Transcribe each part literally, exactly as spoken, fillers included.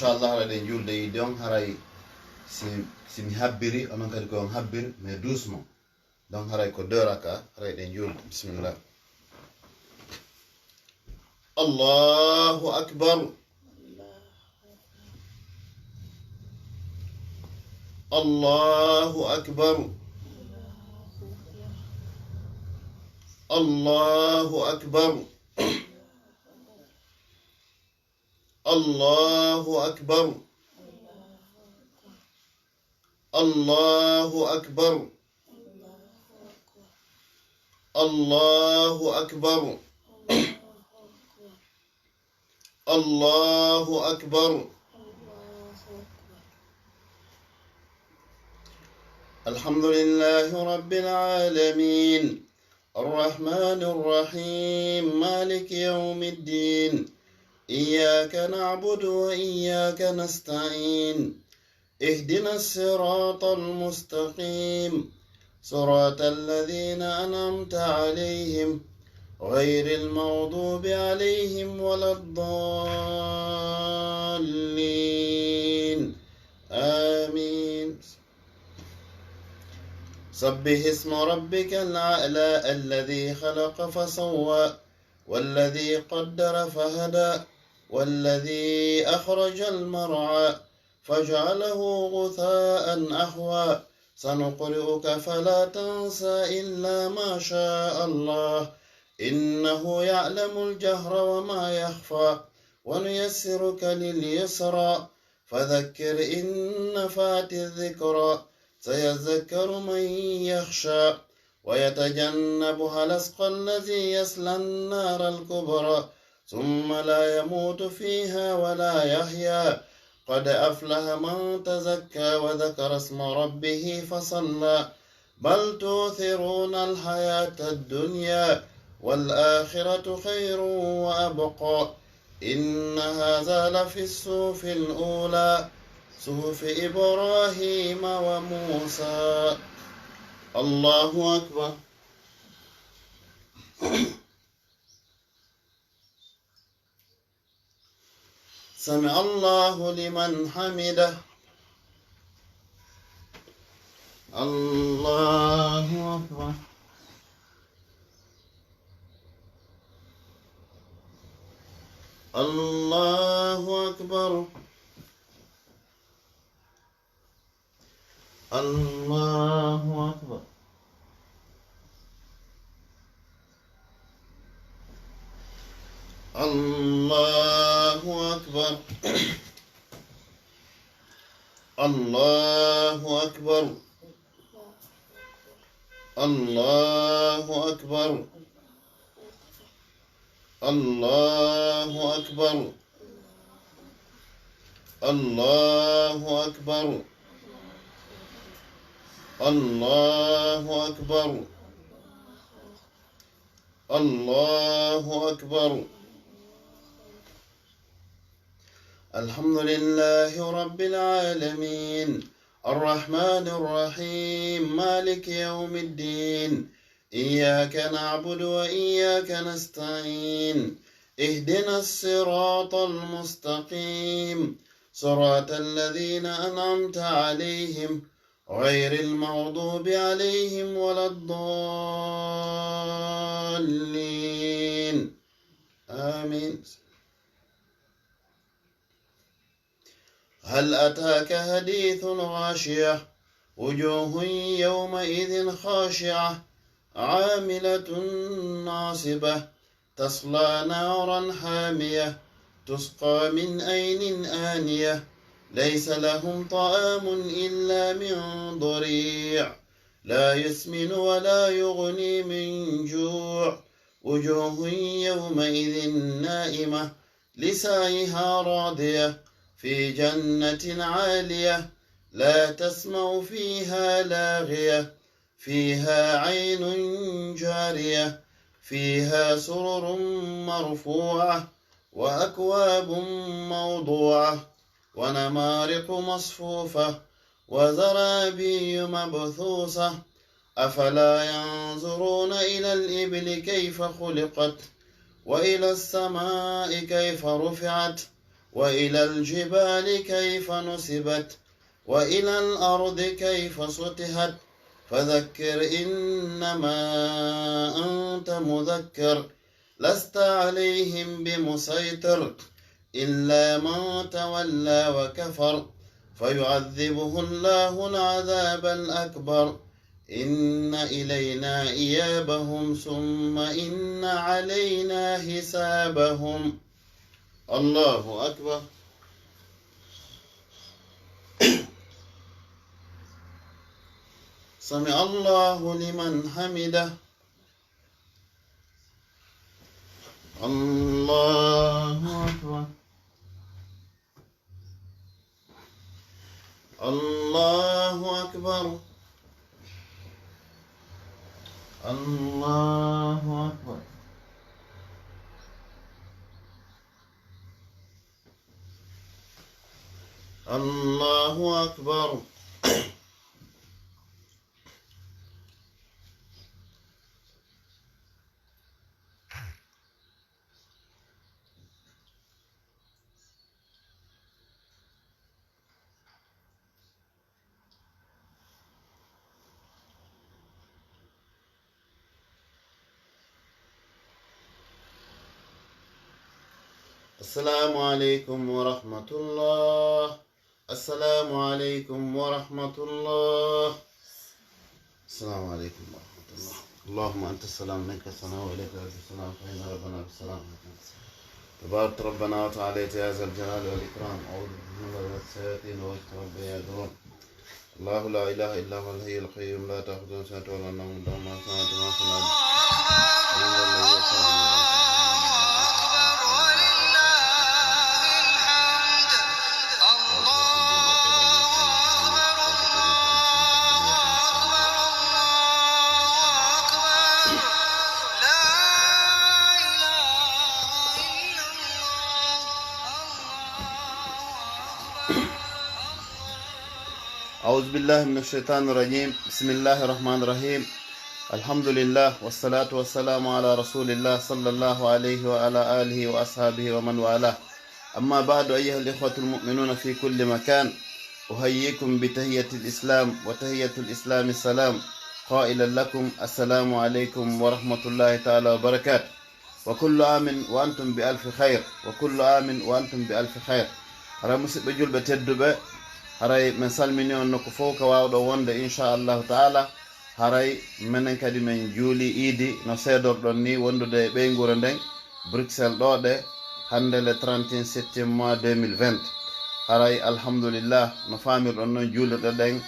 Inchallah, haray ɗen julde yiide on, haray si, si mi habbiri, onon kadi ko on habbir, mais doucement. Donc, haray ko deux raka, haray ɗen julde. Bismillah. Allahu akbar. Allahu akbar. Allahu akbar. Allahu akbar. Allahu akbar. Allahu akbar. Allahu akbar. الحمد لله رب العالمين. الرحمن الرحيم. مالك يوم الدين. إياك نعبد وإياك نستعين. اهدنا الصراط المستقيم. صراط الذين أنعمت عليهم غير المغضوب عليهم ولا الضالين. آمين. سبح اسم ربك الأعلى الذي خلق فسوى والذي قدر فهدى والذي أخرج المرعى فجعله غثاء أحوى. سنقرئك فلا تنسى إلا ما شاء الله إنه يعلم الجهر وما يخفى ونيسرك لليسرى فذكر إن نفعت الذكرى سيذكر من يخشى ويتجنبها الأشقى الذي يصلى النار الكبرى ثم لا يموت فيها ولا يحيا قد أفلح من تزكى وذكر اسم ربه فصلى بل تؤثرون الحياة الدنيا والآخرة خير وأبقى إن هذا لفي الصحف الأولى صحف إبراهيم وموسى. الله أكبر. سمع الله لمن حمده. الله أكبر. الله أكبر. الله أكبر. الله أكبر. الله أكبر. الله أكبر. الله أكبر. الله أكبر. الله أكبر. الله أكبر. الحمد لله رب العالمين. الرحمن الرحيم. مالك يوم الدين. إياك نعبد وإياك نستعين. اهدنا الصراط المستقيم. صراط الذين أنعمت عليهم غير المغضوب عليهم ولا الضالين. آمين. هل أتاك حديث الغاشية. وجوه يومئذ خاشعة. عاملة ناصبة. تصلى نارا حامية. تسقى من عين آنية. ليس لهم طعام إلا من ضريع. لا يسمن ولا يغني من جوع. وجوه يومئذ ناعمة. لسعيها راضية. في جنة عالية. لا تسمع فيها لاغية. فيها عين جارية. فيها سرر مرفوعة. وأكواب موضوعة. ونمارق مصفوفة. وزرابي مبثوثة. أفلا ينظرون إلى الإبل كيف خلقت. وإلى السماء كيف رفعت. وإلى الجبال كيف نصبت وإلى الأرض كيف سطحت فذكر إنما أنت مذكر لست عليهم بمسيطر إلا من تولى وكفر فيعذبه الله العذاب الأكبر إن إلينا إيابهم ثم إن علينا حسابهم. الله أكبر. سمع الله لمن حمده. الله أكبر. الله أكبر. الله أكبر. الله أكبر. السلام عليكم ورحمة الله. السلام عليكم ورحمة الله. السلام عليكم ورحمة الله. اللهم أنت السلام منك السلام وإليك يرد السلام فإن ربنا بالسلام. تبارك ربنا وتعالى يا ذا الجلال والإكرام. أعوذ بك من همزات الشياطين وأعوذ بك رب أن يحضرون. الله لا إله إلا هو الحي القيوم لا تأخذه سنة ولا نوم له ما في السماوات وما في الأرض. من ذا الذي يشفع عنده إلا بإذنه. أعوذ بالله من الشيطان الرجيم. بسم الله الرحمن الرحيم. الحمد لله والصلاة والسلام على رسول الله صلى الله عليه وعلى آله وأصحابه ومن والاه. أما بعد، أيها الإخوة المؤمنون في كل مكان، أحييكم بتحية الإسلام، وتحية الإسلام السلام، قائلا لكم: السلام عليكم ورحمة الله تعالى وبركاته. وكل عام وأنتم بألف خير. وكل عام وأنتم بألف خير. Haray, musiɓɓe julɓe tedduɓe, haray men salmini on nokku fow ka waawɗon wonde, insha Allahu ta'ala. Haray menen kadi men juuli iidi no seedorɗon ni, wondude e ɓeynguure nden, Bruxelles ɗoo ɗe, hannde le trente et un septième mois deux mille vingt. Haray, alhamdulillah, no faamirɗon non, juulirɗe ɗen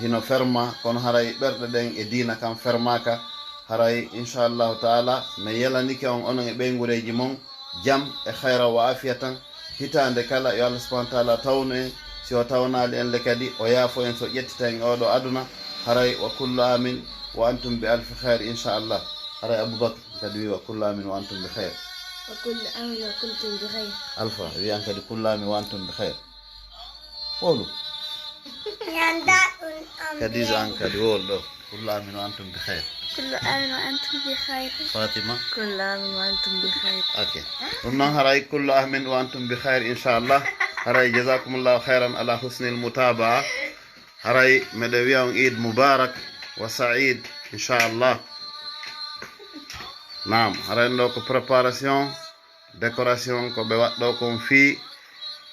hino ferma, kono haray ɓerɗe ɗen e diina kan fermaaka. Haray, insha Allahu ta'ala, men yelanike on, onon e ɓeynguureeji mon, jam e khayra wa afiya tan. Hitaande kala, yo Allah subhanahu wa ta'ala tawnu en. Si o tawnaali en le kadi, o yaafo en, si o ƴettita en e oo ɗoo aduna. Haray, wa kullu amin wa antum bi alfi khayr, insha Allah. Haray, Abubakar kadi wi, wa kullu amin wa antum bi khayr. وكل عام وكنتم بخير. Alfa wi an kadi, kullu amin wa antum bi khayr. Wolu. Khadija, an kadi wol ɗoo. Kullu amin wa antum bi khayr. كل عام وأنتم بخير. Fatima. كل عام وأنتم بخير. Ok. Ɗum noon, haray kullu amin wa antum bi khayr, insha Allah. Haray, jazakumullahu khayran ala husnil mutabaa. Haray meɗen wiya on Eid Mubarak wa Said, insha Allah. Naam, haray ɗoo ko préparation, décoration ko ɓe waɗɗoo kon fii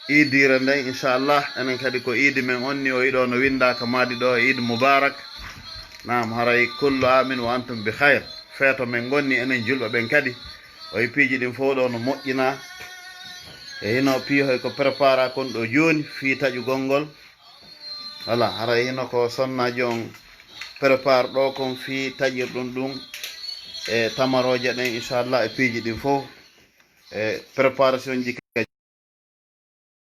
iidiire nden, insha Allah. Enen kadi ko iidi men on ni, o yiɗoo no winndaa ka maadi ɗoo, Eid Mubarak. Naam, haray kullu amin wa antum bi khayr. Feeto men ngon ni enen julɓe ɓen kadi. O yi piiji ɗin fow ɗoo no moƴƴinaa. E hino piihoy ko préparaa kon ɗoo jooni fii taƴugol ngol. Voilà, haray hino ko sonnaajo on prépare ɗoo kon fii taƴirɗum ɗum e tamarooje ɗen, insha Allah, e piiji ɗin fow. E préparation ji kadi.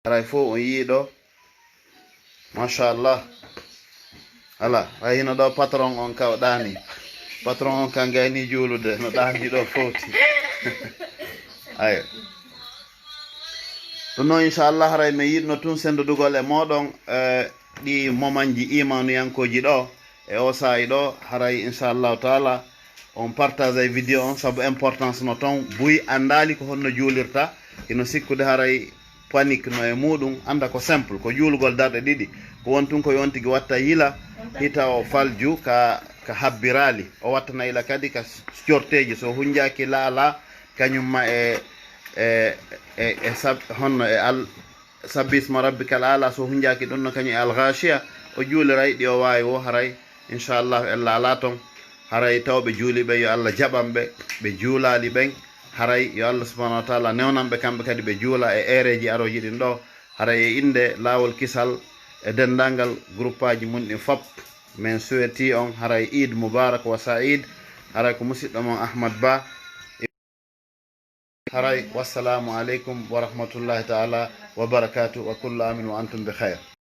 Haray fow on yii ɗoo. Masha Allah. Voilà, hay hino ɗoo patron on ka o ɗaani. Patron on kan gayni juulude, no ɗaani ɗoo fowti. Ayo. Ɗum noon, insha Allah, haray mi yiɗno tun senndodugol e mooɗon, eh, ɗii momanji iimaanuyankooji ɗoo, e oo saa'i ɗoo, haray, insha Allahu taala, on partage ay video on, sabu importance no ton, buy anndaali ko honno juulirta, hino sikkude haray panique no e muɗum, annda ko simple, ko juulugol darɗe ɗiɗi, ko won tun ko yo on tigi watta yila, hita o falju ka, ka habbiraali, o wattana yila kadi ka corteeji, so hunjaaki laala, kañum ma e, e, e, e sab-, honno e al-, sabbi isma rabbikal aala, so hunjaaki ɗum no kañum e al-Ghashiya, o juuliray ɗi o waawi wo haray, inchallahu, en laalaa ton. Haray tawɓe juuli ɓen, yo Allah jaɓan ɓe, ɓe juulaali ɓen, haray yo Allah subhanahu wa taala newnan ɓe kamɓe kadi ɓe juula e eereeji arooji ɗin ɗo. Haray e innde Laawol Kisal e denndaangal gruppaaji mun ɗin fop, men suwetii on haray Iid Mubarak wa Sa'iid. Haray ko musiɗɗo mon Ahmad Ba. Haray, wassalaamu aleykum wa rahmatullahi taala wa barakaatu, wa kullu aamin wa antum bi khayr.